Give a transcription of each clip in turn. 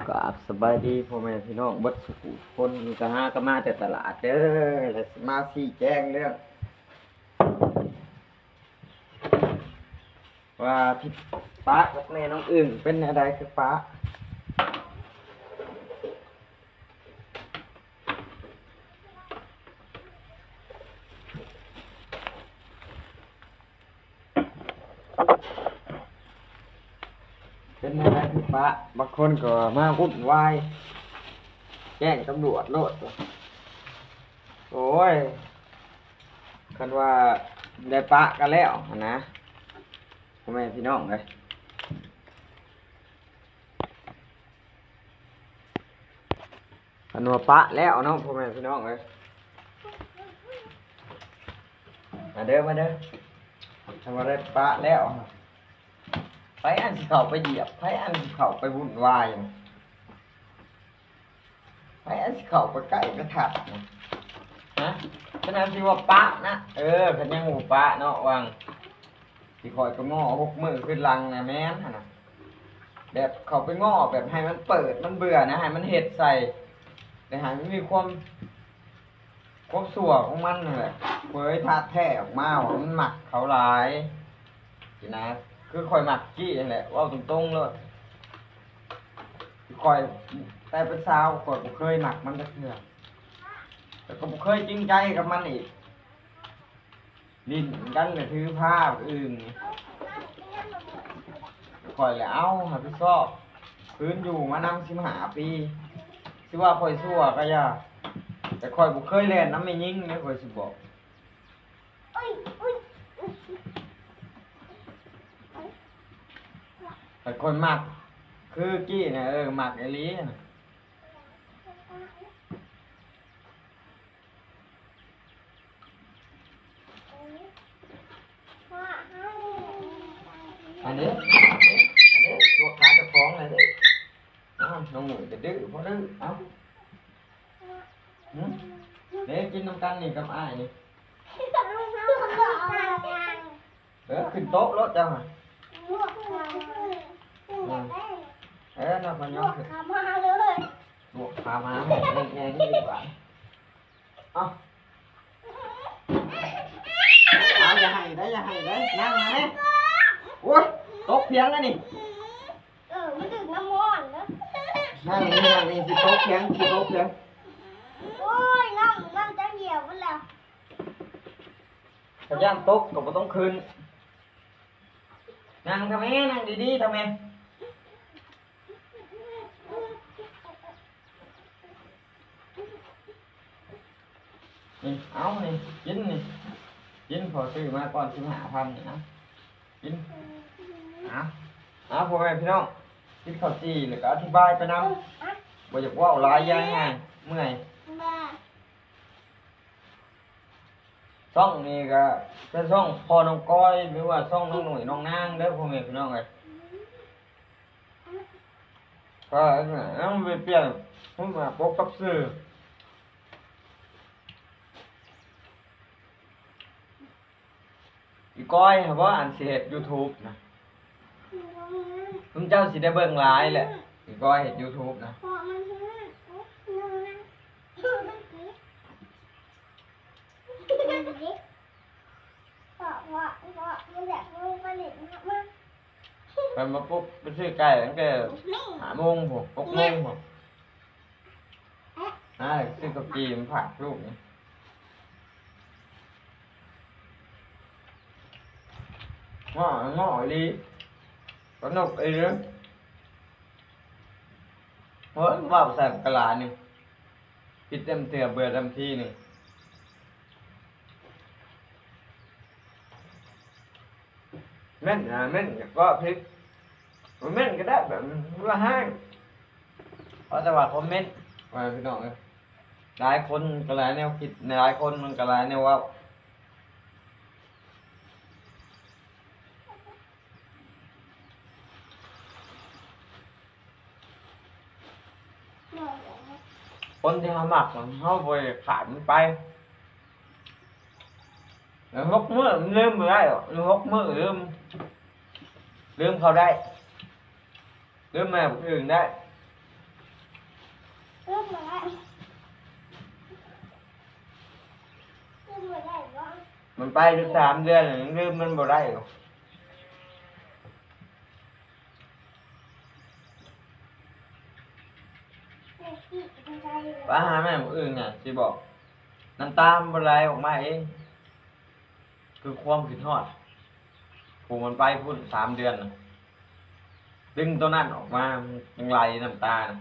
ກາບສະບາຍດີພໍ່ແມ່ພີ່ນ້ອງເບິດສູ່ຜູ້ທຸກຄົນ, ກະຫາກະມາແຕ່ຕະຫຼາດເດີ ແລະ ຊິມາຊີ້ແຈງເລື່ອງວ່າທີ່ປະກັບແມ່ນ້ອງອຶ່ງເປັນແນວໃດຄືປະ. ເປັນແນວໃດຄືປະ? ບາງຄົນກໍມາວຸ້ນວາຍ ແຈ້ງຕຳຫຼວດໂລດ. ໂອ້ຍ ຄັນວ່າໄດ້ປະກັນແລ້ວຫັ້ນນະ ພໍ່ແມ່ພີ່ນ້ອງເອີຍ. ອັນວ່າປະແລ້ວເນາະ ພໍ່ແມ່ພີ່ນ້ອງເອີຍ. ມາເດີ ມາເດີ. ຄັນວ່າໄດ້ປະແລ້ວ ໃຜອັນຊິເຂົ້າໄປຢຽບ ໃຜອັນຊິເຂົ້າໄປວຸ້ນວາຍ ໃຜອັນຊິເຂົ້າໄປໃກ້ໄປທັດນະ ຮະ? ຂະໜາດທີ່ວ່າປະນະ ເອີ ຄັນຍັງບໍ່ປະເນາະ ຫວ່າງ ທີ່ຂ້ອຍໄປງໍ້ຫົກມື້ຄືນຫຼັງນະ ແມ່ນຫັ້ນນະ ແບບເຂົ້າໄປງໍ້ແບບໃຫ້ມັນເປີດມັນເບື່ອນະ ໃຫ້ມັນເຮັດໃສ່ ແລະ ໃຫ້ມັນມີຄວາມ ຄວາມຊົ່ວຂອງມັນຫັ້ນແຫຼະ ເຜີຍທາດແທ້ອອກມາວ່າມັນມັກເຂົາຫຼາຍຊີ້ນະ. ຄືຂ້ອຍມັກກີ້ຫັ້ນແຫຼະ ເວົ້າຕົງໆໂລດ. ຂ້ອຍແຕ່ເປັນສາວ ຂ້ອຍບໍ່ເຄີຍມັກມັນຈັກເທື່ອ ແລ້ວກໍບໍ່ເຄີຍຈິງໃຈກັບມັນອີກ. ຫຼິ້ນກັນກໍຖືພາອື່ນ ຂ້ອຍລະເອົາຮັບຜິດຊອບຄືນ ຢູ່ມານຳສິບຫ້າປີ ຊິວ່າຂ້ອຍຊົ່ວກໍຢ່າ ແຕ່ຂ້ອຍບໍ່ເຄີຍແລ່ນນຳແມ່ຍິງເດ້ ຂ້ອຍຊິບອກ. ແຕ່ຂ້ອຍມັກຄືກີ້ນະ ເອີ ມັກອີ່ຫຼີນະ. ອັນນີ້ ອັນນີ້ ອັນນີ້ ລວກຂາເຈົ້າຂອງແລ້ວເດ້. ອ້າວ ນ້ອງໜຸ່ຍກະດື້ບໍ່ດື້ ເອົ້າ ຫື ເດ້ ກິນນຳກັນນີ້ກັບອ້າຍນີ້. ເອີ ຂຶ້ນໂຕະໂລດເຈົ້າຫະ. ເອີ ນອກມາຍ້ອນຂຶ້ນ ລວກຂາມາເລີຍ ລວກຂາມາແຫ້ງໆນີ້ດີກວ່າ. ເອົາ ເອົາ ຢ່າໄຫ້ໄດ໋ ຢ່າໄຫ້ໄດ໋ ນັ່ງມາແມ່. ໂອ້ຍ ຕົກພຽງແລ້ວນີ້. ເອີ ມັນຖືກນ້ຳຮ້ອນເດີ. ນັ່ງນີ້ ນັ່ງນີ້ ຊິຕົກພຽງ ຊິຕົກພຽງ. ໂອ້ຍ ນ້ຳ ນ້ຳຈະຫ່ຽວໝົດແລ້ວ. ຄັນຢ້ານຕົກກໍບໍ່ຕ້ອງຂຶ້ນ. ນັ່ງທຳແມ່ ນັ່ງດີໆທຳແມ່. ນີ້ ເອົານີ້ ກິນນີ້ ກິນ ພໍ່ຊື້ມາກ່ອນສິບຫ້າພັນນີ້ນະ ກິນ. ເອົາ ເອົາ ພໍ່ແມ່ພີ່ນ້ອງ ກິນເຂົ້າຈີ່ແລ້ວກໍອະທິບາຍໄປນຳ ບໍ່ຢາກເວົ້າຫຼາຍ ຢ້ານງ່າຍ ເມື່ອຍ. ຊ່ອງນີ້ກະເປັນຊ່ອງພໍ່ນ້ອງກ້ອຍ ຫຼືວ່າຊ່ອງນ້ອງໜຸ່ຍນ້ອງນາງເດີ ພໍ່ແມ່ພີ່ນ້ອງເອີຍ. ກໍຍັງບໍ່ໄດ້ປ່ຽນຮູບໜ້າປົກກັບຊື່. ອີ່ກ້ອຍຫັ້ນບໍ່ ອັນຊິເຮັດຢູທູບນະ ຊຸມເຈົ້າຊິໄດ້ເບິ່ງຫຼາຍແຫຼະ ອີ່ກ້ອຍເຮັດຢູທູບນະ. ເພິ່ນມາປຸກໄປຊື້ໄກ່ຕັ້ງແຕ່ຫ້າໂມງພຸ້ນ ຫົກໂມງພຸ້ນ. ອ່າ ຊື້ເຂົ້າຈີ່ມາຝາກລູກນີ້ ເງາະ ເງາະອີ່ຫຼີ ສະໜຸກອີ່ຫຼີ. ໂອ້ຍ ເວົ້າໃສ່ບັກກະຫຼາໜຶ່ງ ຜິດນຳເທື່ອເບື່ອນຳທີໜຶ່ງ. ເມັ້ນ ອ່າ ເມັ້ນກໍຜິດ ບໍ່ເມັ້ນກໍໄດ້ ແບບວ່າຮ້າຍ ເພາະແຕ່ວ່າຄອມເມັນ ວ່າພີ່ນ້ອງເອີຍ ຫຼາຍຄົນກໍຫຼາຍແນວຄິດ ຫຼາຍຄົນມັນກໍຫຼາຍແນວເວົ້າ. ຄົນທີ່ເຮົາມັກ ເຮົາບໍ່ໄດ້ຂາດມັນໄປ. ແລ້ວຫົກມື້ມັນລືມບໍ່ໄດ້ດອກ ຫົກມື້ລືມ ລືມເຂົາໄດ້ ລືມແມ່ບັກອຶ່ງໄດ້. ມັນໄປຢູ່ສາມເດືອນ ຍັງລືມມັນບໍ່ໄດ້ຢູ່. ໄປຫາແມ່ມື້ອື່ນນະ ຊິບອກ ນ້ຳຕາມັນບໍ່ໄຫຼອອກມາເອງ ຄືຄວາມຄິດຮອດ ຜູ້ມັນໄປພຸ້ນສາມເດືອນນະ ດຶງໂຕນັ້ນອອກມາ ມັນຈຶ່ງໄຫຼນ້ຳຕານະ.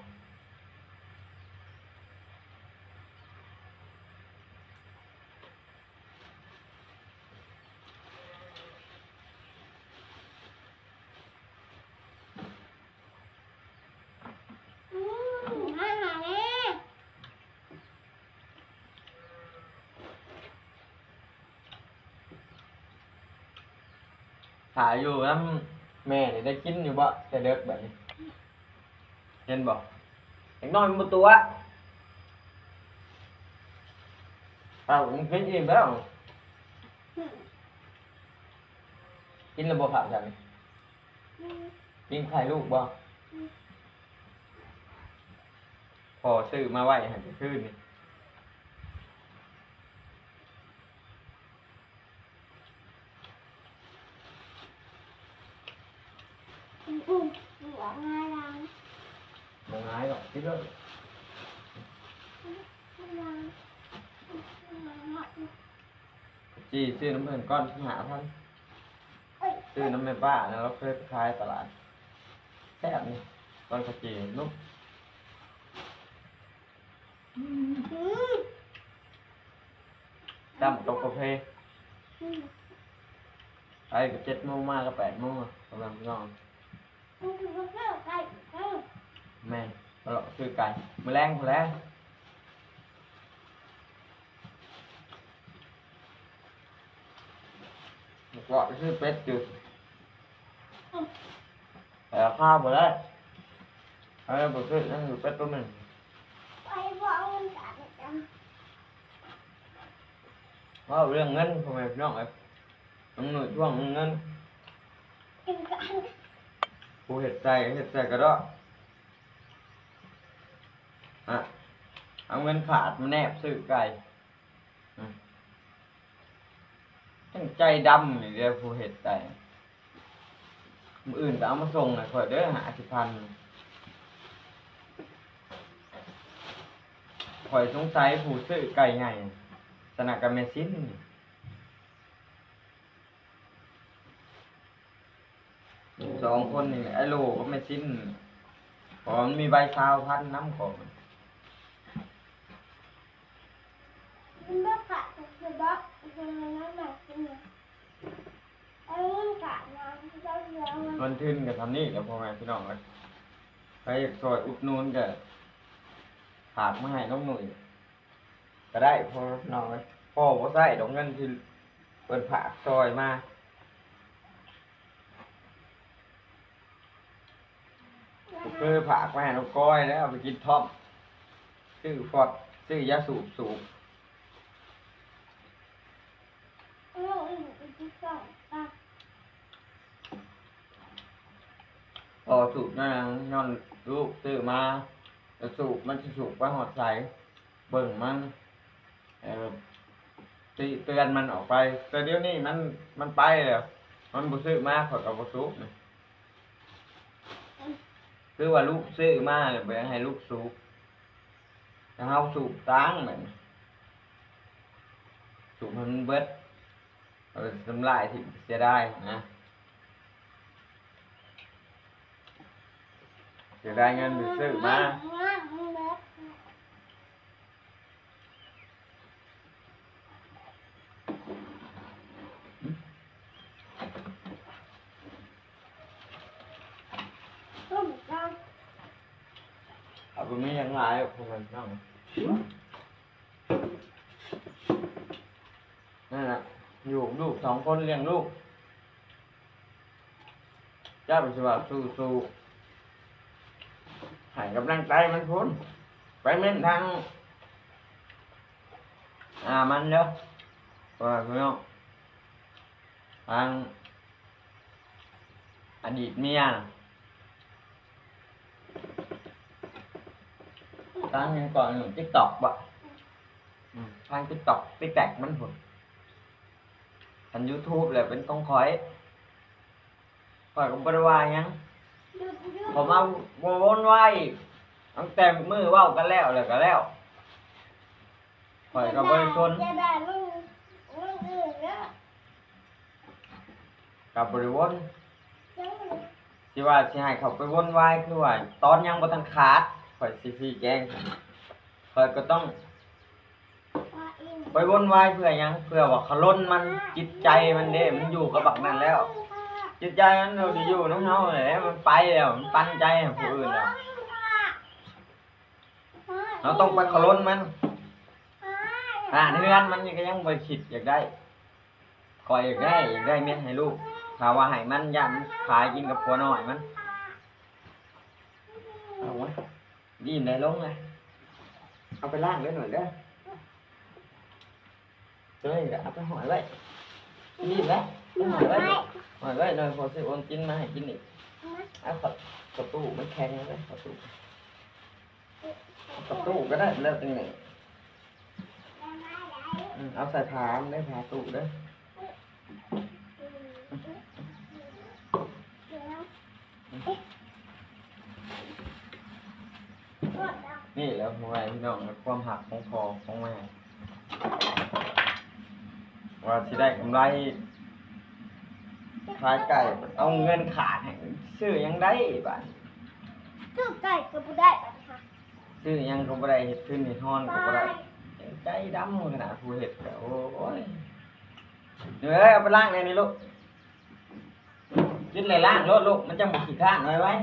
ຖ້າຢູ່ນຳແມ່ນີ້ໄດ້ກິນຢູ່ບໍ່ແຕ່ເດິກແບບນີ້? ເຫັນບໍ່? ເດັກນ້ອຍມັນບໍ່ຕົວະ ເອົາ ມັນກິນອີ່ມແລ້ວ. ກິນແລ້ວບໍ່ເຂົ້າຊັ້ນ? ປີ້ງໄຂ່ລູກບໍ່? ພໍ່ຊື້ມາໄວ້ໃຫ້ແຕ່ຄືນນີ້. ບໍ່ງາຍດອກ ກິນໂລດ. ຈີ່ຊື້ນຳເພິ່ນກ່ອນ ຫ້າພັນ ຊື້ນຳແມ່ປ້ານະ ລາວເຄີຍໄປຂາຍຕະຫຼາດ ແຊບນີ້ ຕອນເຂົ້າຈີ່ນຸບ. ອືມ ຈ້ຳກັບກາເຟ. ອືມ ໄປກໍເຈັດໂມງ ມາກໍແປດໂມງ ກຳລັງນອນ. ມັນຄືບໍ່ເຂົ້າໃກ້ເອີ ແມ່ນ ໄປເລາະຊື້ໄກ່ ມື້ແລງພຸ້ນແຫຼະ. ເລາະໄປຊື້ເປັດຢູ່ ແຕ່ລາຄາບໍ່ໄດ້ ເອີ ບໍ່ຊື້ ຍັງຢູ່ເປັດໂຕໜຶ່ງ. ໄປບໍ່ເອົາເງິນກັນ ເວົ້າເລື່ອງເງິນ ພໍ່ແມ່ພີ່ນ້ອງເອີຍ. ນ້ອງໜຸ້ຍທວງເງິນ ກິນກັນ ຜູ້ເຮັດໃສ່ເຮັດໃສ່ກະເດາະ ອະ ເອົາເງິນຂາດມາແນບຊື້ໄກ່ ອືມ ຈັ່ງໃຈດຳນີ້ເດ້ ຜູ້ເຮັດໃສ່. ມື້ອື່ນກໍເອົາມາສົ່ງໃຫ້ຂ້ອຍເດີ ຫ້າສິບພັນ. ຂ້ອຍສົງໄສຜູ້ຊື້ໄກ່ໃຫຍ່ ສະນະກັບແມ່ຊິນ. ສອງຄົນນີ້ ໄອ້ໂຫຼກັບແມ່ຊິນ ເພາະວ່າມັນມີໃບຊາວພັນນຳຂອງ. ມັນບໍ່ຂາດ ມັນບໍ່ ມັນບໍ່ຂາດ ມັນບໍ່ຂາດ. ເງິນທຶນກໍສ່ຳນີ້ແຫຼະ ພໍ່ແມ່ພີ່ນ້ອງເອີຍ. ໃຜຢາກຊ່ອຍອຸດໜູນກໍຝາກມາໃຫ້ນ້ອງໜຸ້ຍ ກໍໄດ້ ພໍ່ນ້ອງເອີຍ. ພໍ່ບໍ່ໃຊ້ດອກເງິນທີ່ເພິ່ນຝາກຊ່ອຍມາ ຄືຝາກໄວ້ໃຫ້ນ້ອງກ້ອຍແລ້ວ ເອົາໄປກິນທ້ອມ ຊື້ຟອດ ຊື້ຢາສູບສູບ. ພໍສູບນັ້ນ ຍ້ອນລູກຊື້ມາ ແລ້ວສູບ ມັນຊິສູບໄປຮອດໃສ ເບິ່ງມັນ ເອີ ຕິເຕືອນມັນອອກໄປ. ແຕ່ດຽວນີ້ມັນ ມັນໄປແລ້ວ ມັນບໍ່ຊື້ມາ ຂ້ອຍກໍບໍ່ສູບ. ຄືວ່າລູກຊື້ມາແລ້ວ ບໍ່ຢາກໃຫ້ລູກສູບ ແຕ່ເຮົາສູບຕ່າງແບບນີ້ ສູບໃຫ້ມັນເບິດ. ເອົາໄປທຳລາຍຖິ້ມ ເສຍດາຍນະ ເສຍດາຍເງິນທີ່ຊື້ມາ. ເອົາໄປມີຫຍັງຫຼາຍ ພວກເພິ່ນເນາະ. ນັ້ນລະ ຢູ່ລູກສອງຄົນ ລ້ຽງລູກ ເຈົ້າຊິວ່າສູ້ໆ ໃຫ້ກຳລັງໃຈມັນພຸ້ນ ໄປເມັ້ນທາງ ອາ ມັນເດີ ວ່າພີ່ນ້ອງ ທາງ ອະດີດເມຍນະ ເ ທາງຫຍັງເກາະ TikTok ບໍ? ອືມ ທາງ TikTok ຕິກແຕັກມັນພຸ້ນ. ຄັນ YouTube ແລ້ວເປັນຂອງຂ້ອຍ ຂ້ອຍກໍບໍ່ໄດ້ວ່າຫຍັງ. ເຂົາມາໂວນວາຍອີກ ຕັ້ງແຕ່ມື້ເວົ້າກັນແລ້ວ ແລ້ວກໍແລ້ວ ຂ້ອຍກໍບໍ່ໄດ້ສົນ. ກໍບໍ່ໄດ້ວົນ ຊິວ່າຊິໃຫ້ເຂົາໄປວົນວາຍ ຄືວ່າຕອນຍັງບໍ່ທັນຂາດ ຂ້ອຍຊິຊີ້ແຈງ. ຂ້ອຍກໍຕ້ອງໄປວົນວາຍເພື່ອຫຍັງ? ເພື່ອວ່າຄາລົນມັນ, ຈິດໃຈມັນເດ້ ມັນຢູ່ກັບບັກນັ້ນແລ້ວ. ຈິດໃຈມັນບໍ່ໄດ້ຢູ່ນຳເຮົາແລ້ວ ມັນໄປແລ້ວ ມັນປັນໃຈໃຫ້ຜູ້ອື່ນແລ້ວ. ເຮົາຕ້ອງໄປເຄົາລົນມັນ. ຂະໜາດເຮືອນມັນຍັງ ກໍຍັງບໍ່ຄິດຢາກໄດ້. ຂ້ອຍຢາກໄດ້ ຢາກໄດ້ເມັດໃຫ້ລູກ. ຖ້າວ່າໃຫ້ມັນ ຢ້ານມັນຂາຍກິນກັບຜົວນ້ອຍມັນ. ເອົາໄວ້ ດີມໄດ້ລົງເລີຍ. ເອົາໄປລ້າງເດີໜ່ອຍເດີ. ໂອ້ຍ ເອົາໄປຫ້ອຍໄວ້. ນີ້ແຫຼະ ໄປຫ້ອຍໄວ້ ຫ້ອຍໄວ້ໜ່ອຍ ພໍຊິໂອນຕິນມາໃຫ້ກິນອີກ. ເອົາເຂົ້າ ເຂົ້າຕູ້ ມັນແຂງເລີຍ ເຂົ້າຕູ້ ເຂົ້າຕູ້ກໍໄດ້ ແລ້ວຈັ່ງນີ້. ອືມ ເອົາໃສ່ຜ້າເດີ ຜ້າຕູ້ເດີ. ນີ້ແຫຼະ ພໍ່ແມ່ພີ່ນ້ອງ ຄວາມຮັກຂອງພໍ່ຂອງແມ່ ວ່າຊິໄດ້ກຳໄລຂາຍໄກ່ ເອົາເງິນຂາດໃຫ້ ຊື້ຫຍັງໄດ້ບາດນີ້? ຊື້ໄກ່ກໍບໍ່ໄດ້ບາດນີ້ ຊື້ຫຍັງກໍບໍ່ໄດ້ ເຮັດຄືນເຮັດຮອນກໍບໍ່ໄດ້. ເຈົ້າ ໃຈດຳຂະໜາດຜູ້ເຮັດກໍ ໂອ້ຍ. ເອີຍ ເອົາໄປລ້າງແດ່ນີ້ລູກ. ກິນແລ້ວລ້າງໂລດລູກ ມັນຈັ່ງບໍ່ຂີ້ຄ້ານ. ໄວໆ.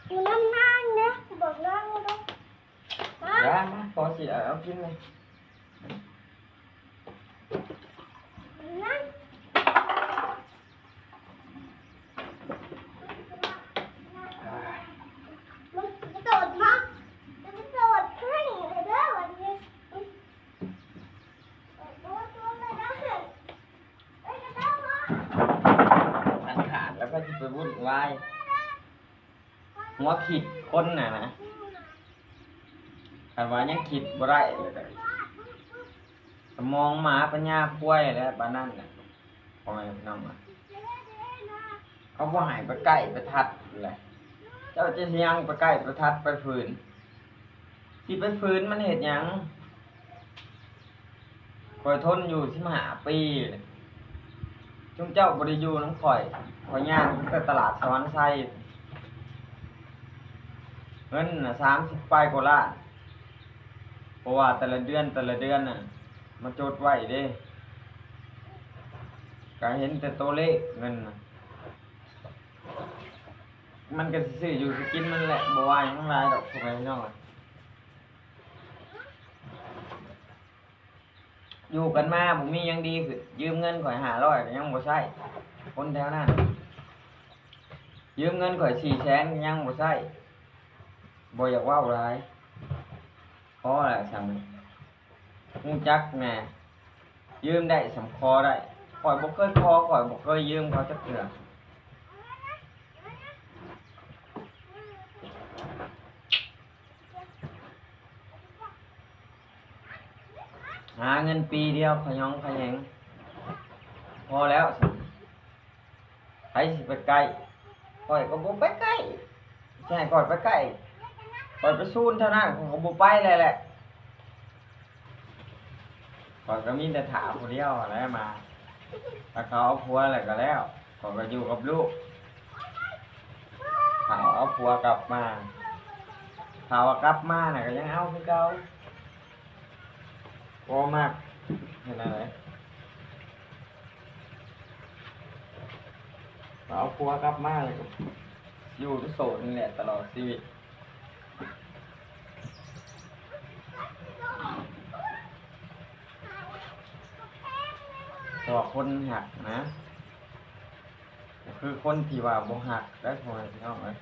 ຢູ່ນຳນາງເດ້ ບອກນາງເດ້. ມາ ມາ ພໍຊິເອົາກິນເລີຍ. ມັນຂາດແລ້ວ ໃຜຊິໄປວຸ້ນວາຍ? ຫົວຄິດຄົນນະນະ ຄັນວ່າຍັງຄິດບໍ່ໄດ້ ແລ້ວກໍສະໝອງໝາປັນຍາຄວາຍແຫຼະ ປານນັ້ນນະ ພໍ່ແມ່ພີ່ນ້ອງ. ເຂົາບໍ່ໃຫ້ໄປໃກ້ໄປທັດແຫຼະ ເຈົ້າຈະຊິຍັງໄປໃກ້ໄປທັດໄປຝືນ? ຊິໄປຝືນມັນເຮັດຫຍັງ? ຂ້ອຍທົນຢູ່ສິບຫ້າປີ ຊຸມເຈົ້າບໍ່ໄດ້ຢູ່ນຳຂ້ອຍ ຂ້ອຍຍ່າງຕັ້ງແຕ່ຕະຫຼາດສະຫວັນໄຊ ເງິນນະສາມສິບປາຍກວ່າລ້ານ ເພາະວ່າແຕ່ລະເດືອນ ແຕ່ລະເດືອນນະ ມາຈົດໄວ້ເດ້ ກະເຫັນແຕ່ໂຕເລກເງິນນະ. ມັນກໍຊິຊື້ຢູ່ຊິກິນມັນແຫຼະ ບໍ່ວ່າຫຍັງຫຼາຍດອກ ພໍ່ແມ່ພີ່ນ້ອງ. ຢູ່ກັນມາບໍ່ມີຫຍັງດີຂຶ້ນ ຢືມເງິນຂ້ອຍຫ້າຮ້ອຍກໍຍັງບໍ່ໃຊ້ ຄົນແຖວນັ້ນ ຢືມເງິນຂ້ອຍສີ່ແສນກໍຍັງບໍ່ໃຊ້. ບໍ່ຢາກເວົ້າຫຼາຍ ພໍແລ້ວຊ່ຳນີ້ ຮູ້ຈັກແດ່ ຢືມໄດ້ຊ່ຳຂໍໄດ້. ຂ້ອຍບໍ່ເຄີຍຂໍ ຂ້ອຍບໍ່ເຄີຍຢືມເຂົາຈັກເທື່ອ. ຫາເງິນປີດຽວຂະຫຍອງຂະແຫຍງ ພໍແລ້ວ. ໃຜຊິໄປໃກ້? ຂ້ອຍກໍບໍ່ໄປໃກ້. ຊິໃຫ້ຂ້ອຍໄປໃກ້? ຂ້ອຍໄປຊູນເທົ່ານັ້ນ ຂ້ອຍກໍບໍ່ໄປແລ້ວແຫຼະ. ຂ້ອຍກໍມີແຕ່ຖ້າຜູ້ດຽວຫັ້ນແຫຼະມາ. ຖ້າເຂົາເອົາຜົວແລ້ວກໍແລ້ວ. ຂ້ອຍກໍຢູ່ກັບລູກ. ຖ້າເອົາຜົວກັບມາ. ຖ້າວ່າກັບມານະ ກໍຍັງເອົາຄືເກົ່າ. ບໍ່ມັກເຮັດແນວໃດ ເອົາຜົວກັບມາແລ້ວກໍຢູ່ໂສດນີ້ແຫຼະຕະຫຼອດຊີວິດ. ແຕ່ວ່າຄົນຮັກນະ ກໍຄືຄົນທີ່ວ່າບໍ່ຮັກໄດ໋ ພໍ່ແມ່ພີ່ນ້ອງເອີຍ.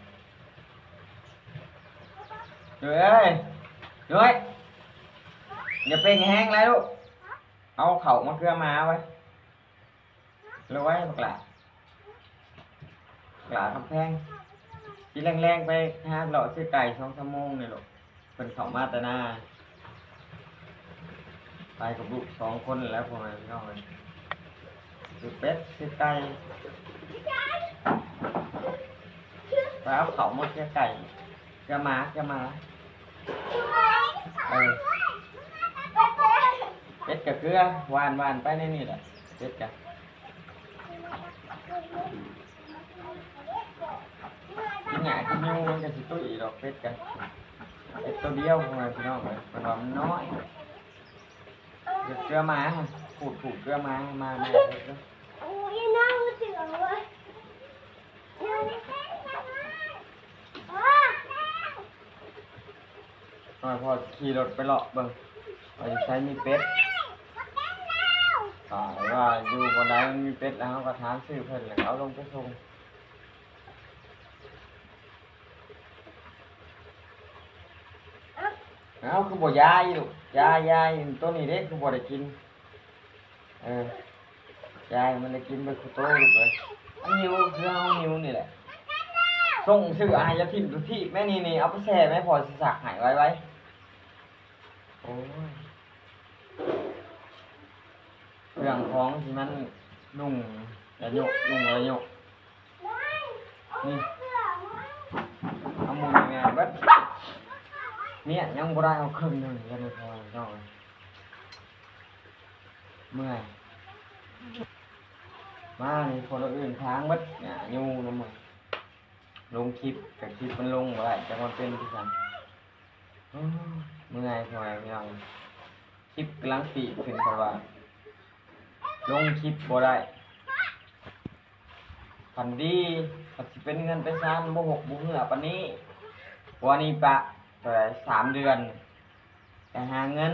ເອີຍ ເອີຍ ຢ່າເປັ່ງແຮງຫຼາຍລູກ. ເອົາ ເອົາເຂົ້າມາເກືອໝາໄວ້ ລະໄວ້ບັກຫຼ້າ ບັກຫຼ້າຄຳແພງ ຊິແລງໆໄປຫາເລາະຊື້ໄກ່ສອງສາມໂມງນີ້ລູກ. ເພິ່ນເຂົ້າມາແຕ່ນາ ໄປກັບລູກສອງຄົນແລ້ວ ພໍ່ແມ່ພີ່ນ້ອງເອີຍ ຊື້ເປັດຊື້ໄກ່ ໄປເອົາເຂົ້າມາເກືອໄກ່ ເກືອໝາ ເກືອໝາ ເອີ ເປັດກະເກືອ ຫວ່ານ ຫວ່ານໄປໃນນີ້ແຫຼະ ເປັດກະ ກິນຫຍ້າກິນຢູ່ມັນກະຊິຕຸ້ຍດອກ ເປັດກະ ເປັດໂຕດຽວ ພໍ່ແມ່ພີ່ນ້ອງເອີຍ ເພິ່ນວ່າມັນນ້ອຍ ເກືອໝາ ຂູດ ຂູດເກືອໝາ ໝາ ໝາ ເອີ. ນ້ອຍພໍ່ຂີ່ລົດໄປເລາະເບິ່ງ ວ່າຢູ່ໃສມີເປັດ ຖ້າວ່າຢູ່ບ່ອນໃດມັນມີເປັດແລ້ວ ເຮົາກໍຖາມຊື່ເພິ່ນ ແລ້ວກໍເອົາລົງໄປສົ່ງ. ເອົ້າ ຄືບໍ່ຢາອີກລູກ ຢາ ຢາ ໂຕນີ້ເດ້ ຄືບໍ່ໄດ້ກິນ ເອີ ຢາໃຫ້ມັນໄດ້ກິນເບິດຄູ່ໂຕລູກເອີຍ ມັນຫິວຄືເຮົາຫິວນີ້ແຫຼະ ສົ່ງຊື້ອາຫານຢ່າຖິ້ມທຸກທີແມ່ ນີ້ໆ ເອົາໄປແຊ່ແມ່ ພໍ່ຊິຊັກໃຫ້ໄວໆ. ໂອ້ຍ ເຄື່ອງຂອງທີ່ມັນນຸ່ງລະໂຍະ ນຸ່ງລະໂຍະ ນີ້ ເອົາໝູນແມ່ເບິດ ເມຍຍັງບໍ່ໄດ້ເອົາເຄິ່ງໜຶ່ງ ເດີ ພໍ່ແມ່ພີ່ນ້ອງເອີຍ ເມື່ອຍ ມານີ້ຄົນອື່ນທາງເບິດ ຫຍ້າຢູ່ນຳ ລົງຄລິບກະຄລິບມັນລົງບໍ່ໄດ້ ຈັກມັນເປັນຄືຫຍັງ. ໂອ້ຍ ເມື່ອຍ ພໍ່ແມ່ພີ່ນ້ອງ ຄລິບກຳລັງຟີດຂຶ້ນ ເພາະວ່າລົງຄລິບບໍ່ໄດ້ ຄັນດີ ຄັນຊິເປັນເຮືອນເປັນຊານ ບໍ່ຫົກບໍ່ເຫື່ອປານນີ້ ກວ່ານີ້ປະເທົ່າໃດ ສາມເດືອນ ໄປຫາເງິນ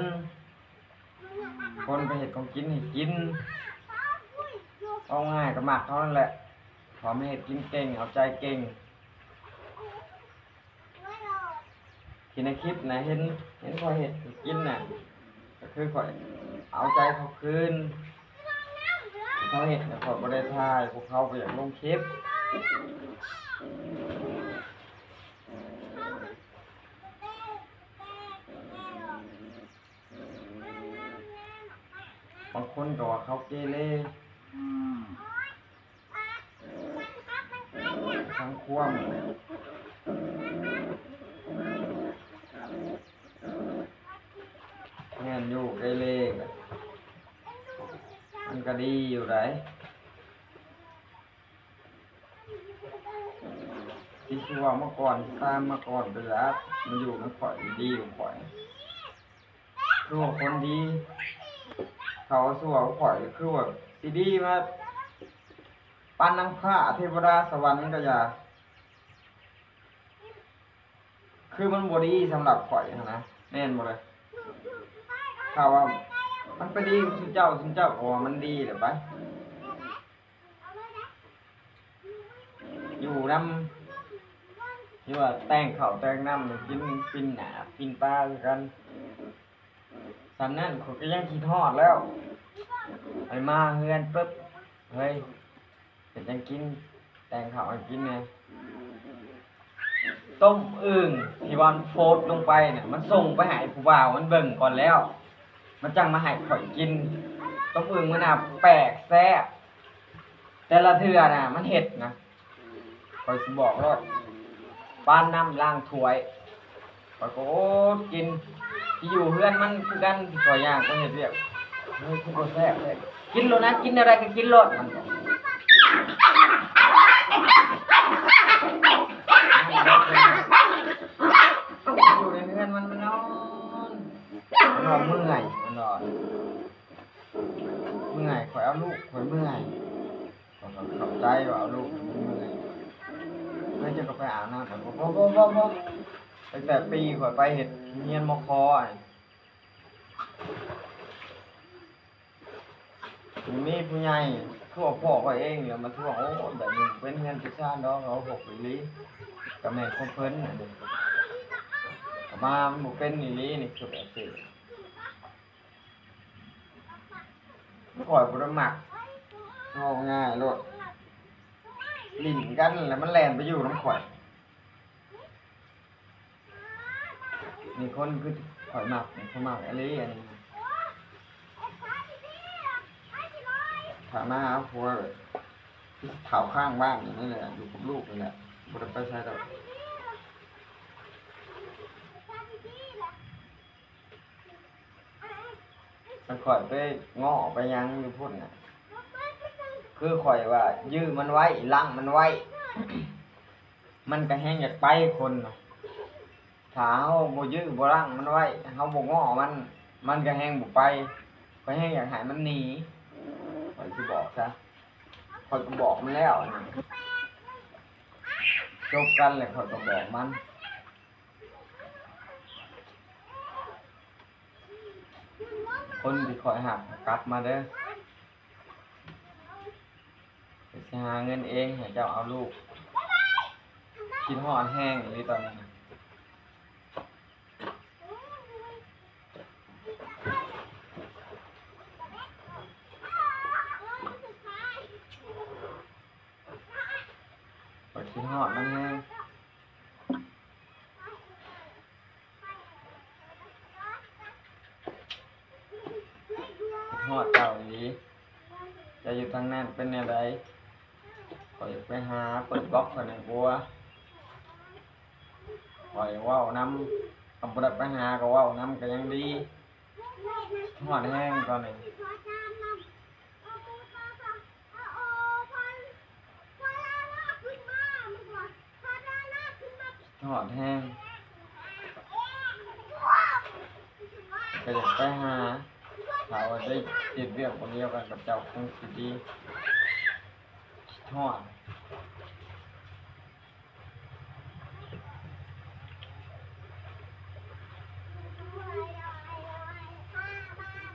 ຄົນໄປເຮັດຂອງກິນໃຫ້ກິນ ເວົ້າງ່າຍກໍມັກເຂົານັ້ນແຫຼະ ເຂົາມາເຮັດກິນເກັ່ງ ເອົາໃຈເກັ່ງ. ທີ່ໃນຄລິບນະ ເຫັນ ເຫັນຂ້ອຍເຮັດໃຫ້ກິນນະ ກໍຄືຂ້ອຍເອົາໃຈເຂົາຄືນ ທີ່ເຂົາເຮັດນະ ຂ້ອຍບໍ່ໄດ້ຖ່າຍ ພວກເຂົາບໍ່ຢາກລົງຄລິບ. ບາງຄົນກໍວ່າເຂົາເກເລ ທາງຄວາມ ແມ່ນຢູ່ ເກເລ ມັນກໍດີຢູ່ໃດ. ຊິຊົ່ວມາກ່ອນ ຊິຊາມມາກ່ອນ ໄປລະ ມາຢູ່ນຳຂ້ອຍ ດີກວ່າຂ້ອຍ ຄືວ່າຄົນດີ ເຂົາຊົ່ວກວ່າຂ້ອຍ ຄືວ່າຊິດີມາ ປານນາງຟ້າເທວະດາສະຫວັນກໍຢ່າ ຄືມັນບໍ່ດີສຳລັບຂ້ອຍຫັ້ນນະ ແມ່ນບໍ່ລະ? ຖ້າວ່າມັນໄປດີກັບຊຸມເຈົ້າ ຊຸມເຈົ້າກໍວ່າມັນດີແຫຼະໄປ ຢູ່ນຳ ຫຼືວ່າແຕ່ງເຂົ້າແຕ່ງນ້ຳໃຫ້ກິນ ປີ້ນໜ້າປີ້ນຕາຄືກັນ. ສ່ຳນັ້ນຂ້ອຍກໍຍັງຄິດຮອດແລ້ວ ໄປມາເຮືອນປຶບ ເຮີຍ ເຮັດຫຍັງກິນ ແຕ່ງເຂົ້າໃຫ້ກິນແດ່. ຕົ້ມອຶ່ງທີ່ວ່າມັນໂພສລົງໄປນະ ມັນສົ່ງໄປໃຫ້ຜູ້ບ່າວມັນເບິ່ງກ່ອນແລ້ວ ມັນຈັ່ງມາໃຫ້ຂ້ອຍກິນ. ຕົ້ມອຶ່ງມັນນະແປກແຊບ ແຕ່ລະເທື່ອນະ ມັນເຮັດນະ ຂ້ອຍຊິບອກໂລດ ປານນ້ຳລ້າງຖ້ວຍ ຂ້ອຍກໍອົດກິນ. ທີ່ຢູ່ເຮືອນມັນຄືກັນ ທີ່ຂ້ອຍຍ່າງໄປເຮັດວຽກ ເຮີ້ຍ ຄືບໍ່ແຊບແທ້ ກິນໂລດນະ ກິນແນວໃດກໍກິນໂລດ ມັນກໍ ຢູ່ໃນເຮືອນມັນ ມັນນອນ ມັນວ່າເມື່ອຍ ມັນນອນ ເມື່ອຍ ຂ້ອຍເອົາລູກ ຂ້ອຍເມື່ອຍ ຂ້ອຍກໍເຂົ້າໃຈວ່າເອົາລູກມັນເມື່ອຍ ເມື່ອຍຈະກໍໄປອາບນ້ຳ ບໍ່ ບໍ່ ບໍ່ ບໍ່ ຕັ້ງແຕ່ປີຂ້ອຍໄປເຮັດຮຽນ ມຂ ນີ້ ມີຜູ້ໃຫຍ່ ຄືວ່າພໍ່ຂ້ອຍເອງແຫຼະມາທວງ ໂອ້ຍ ແບບນີ້ເປັນເຮືອນເປັນຊານດອກ ເຮົາຫົກອີ່ຫຼີ ກໍແມ່ນຂອງເພິ່ນ ອັນນີ້ ກໍມາມັນບໍ່ເປັນອີ່ຫຼີນີ້ ຄືແບບນີ້. ຂ້ອຍບໍ່ໄດ້ມັກ ເວົ້າງ່າຍໂລດ ຫຼິ້ນກັນແລ້ວມັນແລ່ນໄປຢູ່ນຳຂ້ອຍ. ນີ້ຄົນຄືຂ້ອຍມັກນີ້ ຂ້ອຍມັກອີ່ຫຼີອັນນີ້. ຖ້າມາຫາຜົວ ເຖົ້າຄ້າງບ້ານນີ້ແຫຼະ ຢູ່ກັບລູກນີ້ແຫຼະ ບໍ່ໄດ້ໄປໃສດອກ. ຄັນຂ້ອຍໄປເງາະໄປຫຍັງຢູ່ພຸ້ນນະ ຄືຂ້ອຍວ່າຢື້ມັນໄວ້ ລັງມັນໄວ້ ມັນກະແຮ່ງຢາກໄປຄົນນະ. ຖ້າເຮົາບໍ່ຢື້ບໍ່ລັງມັນໄວ້ ເຮົາບໍ່ເງາະມັນ ມັນກະແຮ່ງບໍ່ໄປ. ຂ້ອຍແຮ່ງຢາກໃຫ້ມັນໜີ ຂ້ອຍຊິບອກຊະ. ຂ້ອຍກະບອກມັນແລ້ວນະ ຈົບກັນແລ້ວຂ້ອຍກະບອກມັນ. ຄົນທີ່ຂ້ອຍຮັກກັບມາເດີ ຂ້ອຍຊິຫາເງິນເອງໃຫ້ເຈົ້າເອົາລູກ. ຄິດຮອດແຮງອີ່ຫຼີຕອນນີ້. ຂ້ອຍຄິດຮອດມັນແຮງ ຄິດຮອດເຈົ້າອີ່ຫຼີ. ເຈົ້າຢູ່ທາງນັ້ນເປັນແນວໃດ? ຂ້ອຍໄປຫາເປີດບລັອກຂ້ອຍແດ່ກວ່າ ຂ້ອຍເວົ້ານຳ ຄັນບໍ່ໄດ້ໄປຫາກະເວົ້ານຳກະຍັງດີ. ຄິດຮອດແຮງຕອນນີ້ ຮອດແຮງ ກະຢາກໄປຫາ ຖ້າວ່າໄດ້ເຮັດວຽກບ່ອນດຽວກັນກັບເຈົ້າຄົງຊິດີ. ຄິດຮອດ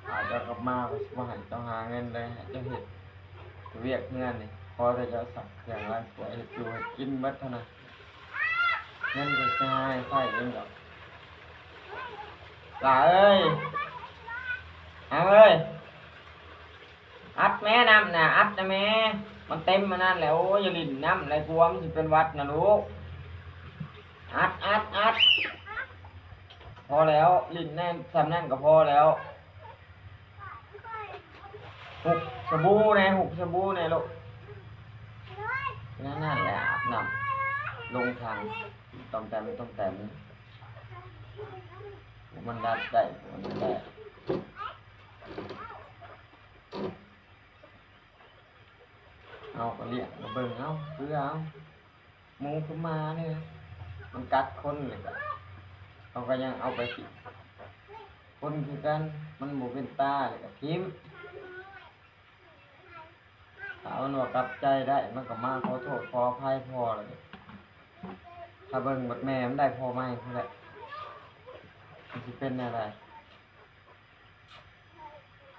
ຖ້າເຈົ້າກັບມາ ຂ້ອຍຊິບໍ່ໃຫ້ເຈົ້າຫາເງິນເລີຍ ໃຫ້ເຈົ້າເຮັດແຕ່ວຽກເຮືອນນີ້ ພໍແຕ່ເຈົ້າຊັກເຄື່ອງລ້າງຖ້ວຍ ເຮັດຢູ່ເຮັດກິນເບິດຫັ້ນນະ. ເງິນກະຊິຫາໃຫ້ໃຊ້ເອງດອກ. ຫຼ້າເອີຍ ຫາເອີຍ ອັດແມ້ນ້ຳນະ ອັດນະແມ້ ມັນເຕັມອັນນັ້ນແຫຼະ. ໂອ້ຍ ຢ່າຫຼິ້ນນ້ຳຫຼາຍ ກວ່າມັນຊິເປັນຫວັດນະລູກ. ອັດ ອັດ ອັດ ພໍແລ້ວ ຫຼິ້ນແນ່ຊ່ຳນັ້ນກະພໍແລ້ວ. ຫຸບສະບູແນ່ ຫຸບສະບູແນ່ລູກ. ແນວນັ້ນແຫຼະ ອາບນ້ຳ ລົງຖັງ ຕ້ອມແຕ້ມ ຕ້ອມແຕ້ມ ມັນດັດໄດ້ ມັນແຫຼະ. ເຮົາກະລ້ຽງກະເບິ່ງເອົາ ເຄືອເອົາ. ໝູກະໝານີ້ນະ ມັນກັດຄົນນີ້ກະ ເຮົາກະຍັງເອົາໄປຖິ້ມ. ຄົນຄືກັນ ມັນບໍ່ເປັນຕາແລ້ວກະຖິ້ມ. ຖ້າມັນວ່າກັບໃຈໄດ້ ມັນກະມາຂໍໂທດຂໍອະໄພພໍ່ແລ້ວ. ຖ້າເບິ່ງບັດແມ່ມັນໄດ້ພໍ່ໃໝ່ພຸ້ນແຫຼະ ມັນຊິເປັນແນວໃດ?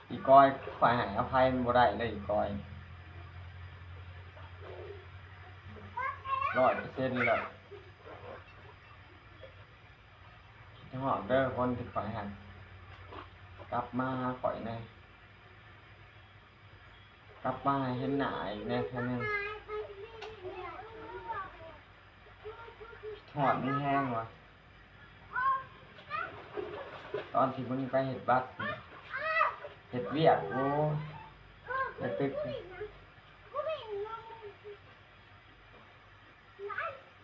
ອີ່ກອຍ ຂ້ອຍໃຫ້ອະໄພມັນບໍ່ໄດ້ເລີຍ ອີ່ກອຍ ຮ້ອຍເປີເຊັນເລີຍ. ຄິດຮອດເດີຄົນທີ່ຂ້ອຍຮັກ ກັບມາຫາຂ້ອຍແນ່ ກັບມາໃຫ້ເຫັນໜ້າອີກແນ່ເທື່ອໜຶ່ງ. ຮອດມັນແຮງວ່າ ຕອນທີ່ມຶງໄປເຮັດບັດ ເຮັດວຽກ ໂອ້ ໄປຕຶກ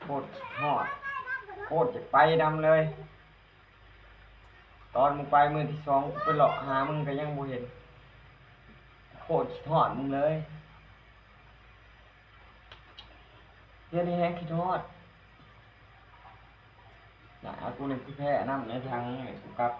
ໂຄດຄິດຮອດ ໂຄດຢາກໄປນຳເລີຍ. ຕອນມຶງໄປມື້ທີສອງ ກູໄປເລາະຫາມຶງກະຍັງບໍ່ເຫັນ ໂຄດຄິດຮອດມຶງເລີຍ. ດຽວນີ້ແຮງຄິດຮອດ ໜ້າກູນີ້ຄືແພ້ນ້ຳໃນຖັງນີ້ ກູກັບ